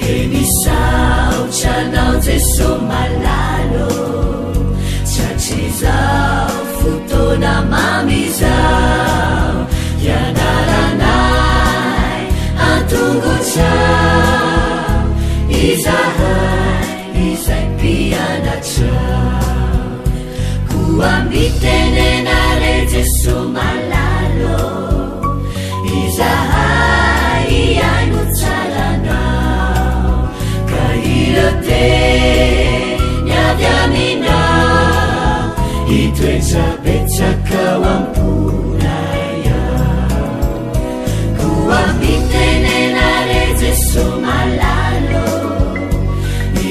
Dia misaotra anao Jeso malala ô, Tratrizao fotoana mamy izao, Hianaranay an-tongotrao, Izahay izay mpianatrao. Koa mitenena re Jeso malala ô, Izahay hihaino tsara anao, Ka ireo teny avy aminao, Hitoetra betsaka ao am-ponay ao. Koa mitenena re Jeso malala ô,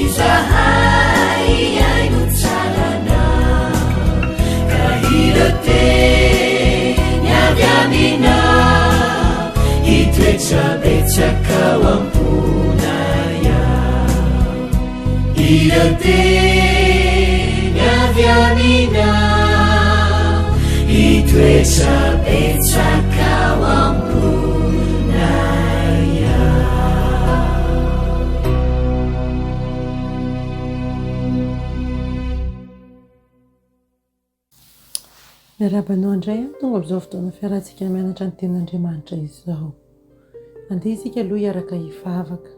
Izahay hihaino tsara anao, Ka ireo teny avy aminao, Hitoetra betsaka ao am-ponay ao. Ireo teny avy aminao, Hitoetra betsaka ao am-ponay ao. Miarahaba anao indray aho tonga amin'izao fotoana fiarahantsika mianatra ny tenin'Andriamanitra izao. Andeha isika aloha hiaraka hivavaka.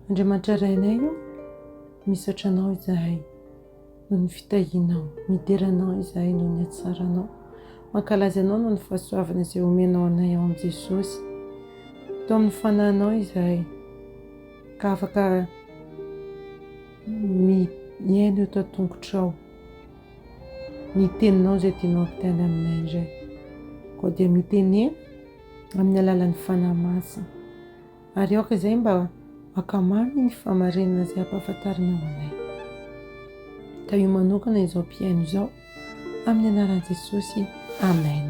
Andriamanitra Rainay o, misaotra anao izahay noho ny fitahianao, midera anao izahay noho ny hatsaranao, mankalaza anao noho ny fahasoavana izay omenao anay ao amin'i Jesosy. Tao amin'ny fanahinao izahay ka afaka mihaino eto an-tongotrao. Ny teninao izay tianao ampitaina aminay indray. Koa dia mitenena amin'ny alalan'ny Fanahy Masina. Ary aoka izay mba hankamamy ny fahamarinana izay ampahafantarinao anay. Tahio manokana izao mpihaino izao, amin'ny anaran'i Jesosy, Amen.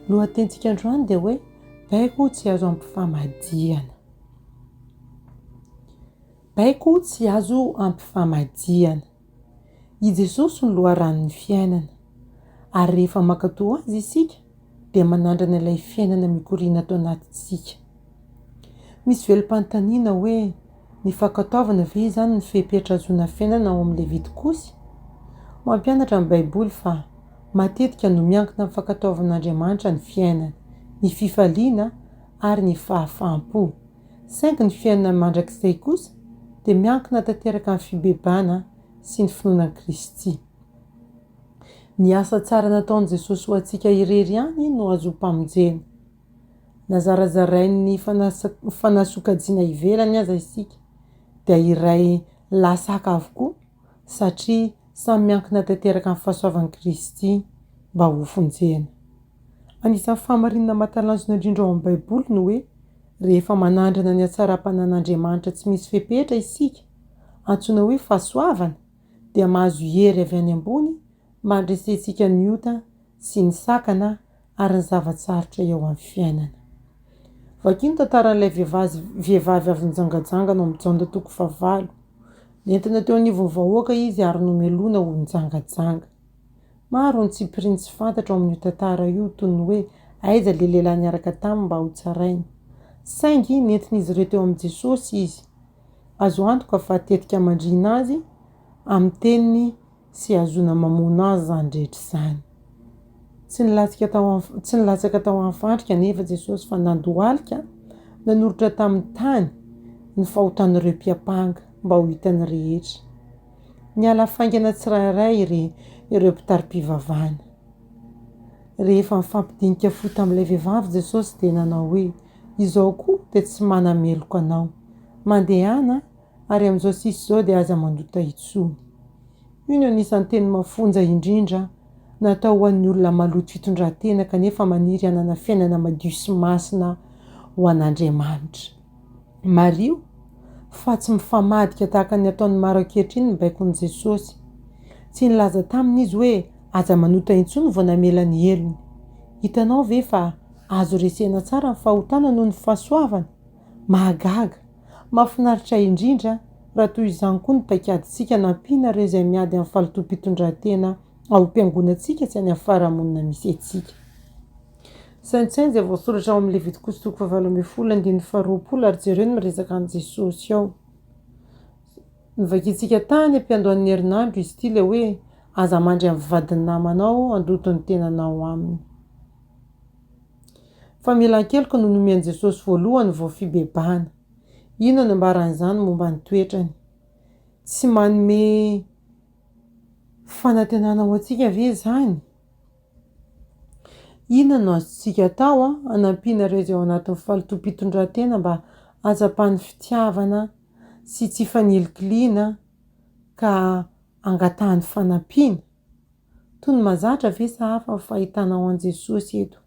Lohatenintsika androany dia hoe baiko tsy azo ampifamadihana. Baiko tsy azo ampifamadihana. I Jesosy no loharanon'ny fiainana, ary rehefa mankatò Azy isika dia manandrana ilay fiainana mikoriana ato anatintsika. Misy velom-panontaniana hoe, ny fankatoavana ve izany no fepetra ahazoana fiainana ao amin'ny Levitikosy? Mampianatra ny Baiboly fa matetika no miankina amin'ny fankatoavan'Andriamanitra ny fiainana, ny fifaliana ary ny fahafaham-po. Saingy ny fiainana mandrakizay kosa dia miankina tanteraka amin'ny fibebahana sy ny finoana an'i Kristy. Ny asa tsara nataon'i Jesosy ho antsika irery ihany no ahazoam-pamonjena. Na zarazarain'ny fanasokajiana ivelany aza isika dia iray lasaka avokoa satria samy miankina tanteraka amin'ny fahasoavan'i Kristy mba hovonjena. Anisan'ny fahamarinana mahatalanjona indrindra ao amin'ny Baiboly ny hoe rehefa manandrana ny hatsaram-panan'Andriamanitra tsy misy fepetra isika, antsoina hoe fahasoavana, dia mahazo hery avy any ambony mba handresentsika ny ota sy ny sakana ary ny zava-tsarotra eo amin'ny fiainana. Vakio ny tantaran'ilay vehivavy avy nijangajangana ao amin'ny Jaona toko fahavalo. Nentina teo anivon'ny vahoaka izy ary nomelohina ho nijangajanga. Maro ny tsipiriany tsy fantatra ao amin'io tantara io, toy ny hoe aiza ilay lehilahy niaraka taminy mba hotsaraina. Saingy nentin'izy ireo teo amin'i Jesosy izy. Azo antoka fa tetika hamandrihina azy amin'ny teniny sy hahazoana mamono azy izany rehetra izany. Tsy nilatsaka tao tsy nilatsaka tao amin'ny fandrika anefa Jesosy fa nandohalika nanoritra tamin'ny tany ny fahotan'ireo mpiampanga mba ho hitan'ny rehetra. Niala faingana tsirairay ry ireo mpitari-pivavahana. Rehefa nifampidinika fo tamin'ilay vehivavy Jesosy dia nanao hoe, Izao koa dia tsy manameloka anao. Mandehana, ary amin'izao sisa izao dia aza mandota intsony. Io no anisan'ny teny mafonja indrindra natao ho an'ny olona maloto fitondran-tena kanefa maniry hanana fiainana madio sy masina ho an'Andriamanitra. Mariho fa tsy mifamadika tahaka ny ataon'ny maro ankehitriny ny baikon'i Jesosy. Tsy nilaza taminy izy hoe aza manota intsony vao namela ny helony. Hitanao ve fa azo resena tsara ny fahotana noho ny fahasoavana? Mahagaga! Mahafinaritra indrindra raha toy izany koa ny paikadintsika nampiana ireo izay miady amin'ny fahalotoam-pitondrantena ao am-piangonantsika sy any amin'ny fiarahamonina misy antsika. Saintsaino izay voasoratra ao amin'ny Levitikosy toko fahavalo ambin'ny folo andininy faharoapolo ary jereo ny miresaka an'i Jesosy ao. Novakintsika tany am-piandohan'ny herinandro izy ity ilay hoe aza mandry amin'ny vadin'ny namanao handoto ny tenanao aminy. Famelan-keloka no nomen'i Jesosy voalohany vao fibebahana. Inona no ambaran'izany momba ny toetrany? Tsy manome fanantenana ho antsika ve izany? Inona no azontsika atao hanampiana ireo izay ao anatin'ny fahalotoam-pitondran-tena mba hahatsapany fitiavana sy tsy hifanilikiliana ka hangatahany fanampiana? Toy ny mahazatra ve sa hafa ny fahitanao an'i Jesosy eto?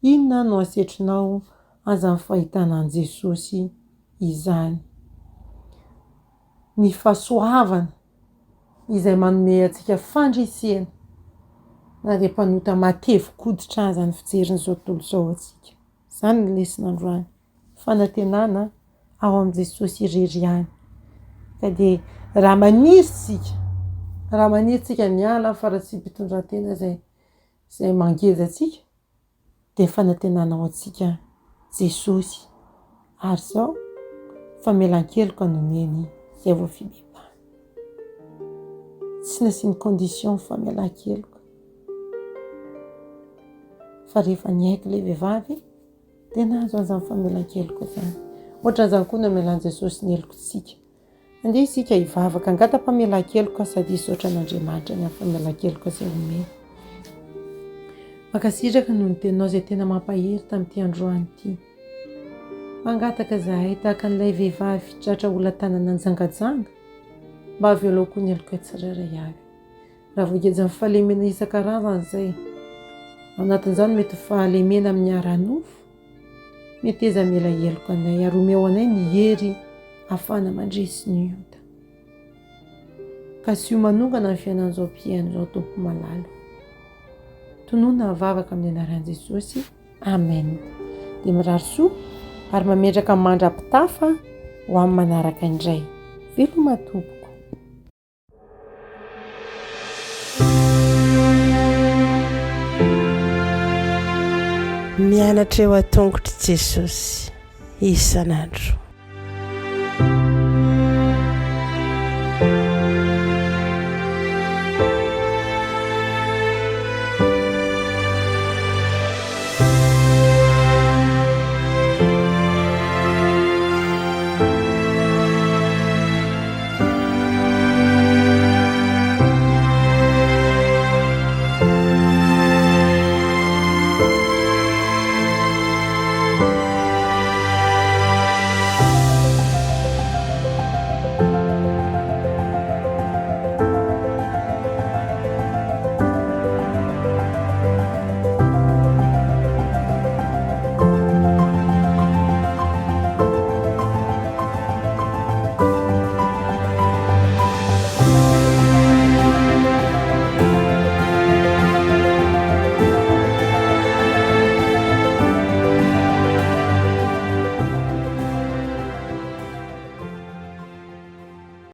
Inona no asetrinao an'izany fahitana an'i Jesosy izany? Ny fahasoavana izay manome antsika fandresena na dia mpanota matevin-koditra aza ny fijerin'izao tontolo izao antsika. Izany ny lesona androany. Fanantenana ao amin'i Jesosy irery ihany. Ka dia raha maniry isika, raha maniry isika miala amin'ny faharatsiam-pitondran-tena izay izay mangeja antsika, dia fanantenana ho antsika Jesosy. Ary izao, famelan-keloka nomeny izay vao fibebahana. Tsy nasiany condition ny famelan-keloka. Fa rehefa niaiky ilay vehivavy, dia nahazo an'izany famelan-keloka izany. Ohatran'izany koa no amelan'i Jesosy ny helokontsika. Andeha isika hivavaka, hangata-pamelan-keloka sady hisaotra an'Andriamanitra ny amin'ny famelan-keloka izay omeny. Mankasitraka noho ny teninao izay tena mampahery tamin'ity androany ity. Mangataka izahay tahaka an'ilay vehivavy tratra ola-tanana nijangajanga, mba avelao koa ny helokay tsirairay avy. Raha voagejan'ny fahalemena isan-karazany izay, ao anatin'izany mety ho fahalemena amin'ny ara-nofo, meteza hamela heloka anay ary omeo anay ny hery ahafahana mandresy ny ota. Kasiho manokana ny fiainan'izao mpihaino izao Tompo malala. Tonona vavaka amin'ny anaran'i Jesosy. Amen. Dia mirary soa ary mametraka mandra-pitafa ho amin'ny manaraka indray. Veloma tompoko. Mianatra eo an-tongotr'i Jesosy isan'andro.